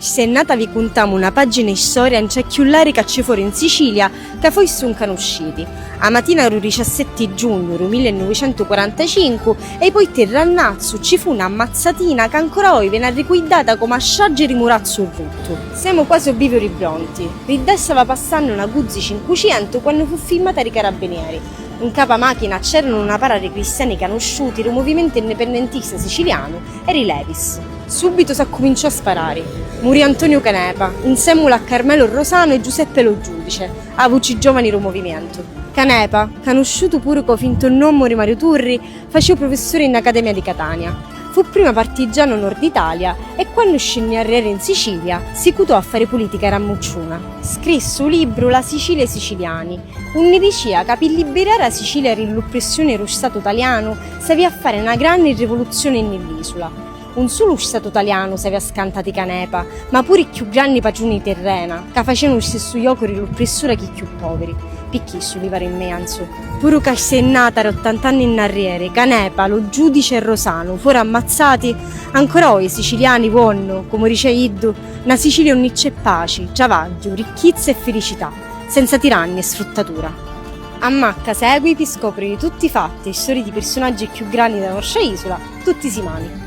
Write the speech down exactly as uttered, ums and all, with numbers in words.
Sennata vi cuntamu na pàggina 'i storia 'n ciacchiullari ca ci fori 'n Sicilia, ca foissu 'ncanusciti. A matina ru diciassetti giugnu ru millenuvicentuquarantacincu, e i poitti rannazzu ci fu na ammazzatina ca ancora oi veni arricuiddata comu a straggi ri murazzu ruttu. Semu quasi o bivu ri bronti. Ri ddà stava passannu na Guzzi cincucientu quannu fu fimmata ri carabbinieri. 'N capa machina c'eranu na para ri cristiani canusciuti ru muvimenti indipennentista sicilianu e ri Levis. Subbitu s'accuminciò a sparari. Murì Antoniu Canepa, insemmula a Carmelu Rosanu e Giuseppe lo Giudice, a vuci giovani ru movimientu. Canepa, canusciutu puru co fintu nnomu ri Mariu Turri, facìu prufissuri nn'Academia di Catania. Fu prima partigianu nord Italia e quannu scinni arrieri 'n Sicilia, sicutò a fari pulitica rammucciuna. Scrissi u libbru La Sicilia e i Siciliani, unni dicìa ca pi libbirari a Sicilia ri l'upprissioni ru Statu talianu s'avìa a fari na granni rivuluzzioni nni l'isula. Un sulu u Statu talianu s'avìa scantati Canepa, ma puru i cchiù granni patruni 'i tirrena, ca facìanu u stissu jocu ri l'upprissura chi i cchiù poviri. Pi chissu li pari mmianzu. Puru ca ssennata ri ottant'anni nn'arrieri, Canepa, lu giudici e Rosanu fora ammazzati, ancora oi i siciliani vonnu, comu dicia iddu, na Sicilia unni c'è paci, travagghiu, ricchizza e filicità, senza tiranni e sfruttatura. Ammacca segui pi scopriri tutti i fatti e storii di pirsunaggi cchiù granni dâ nostra isula, tutti simani.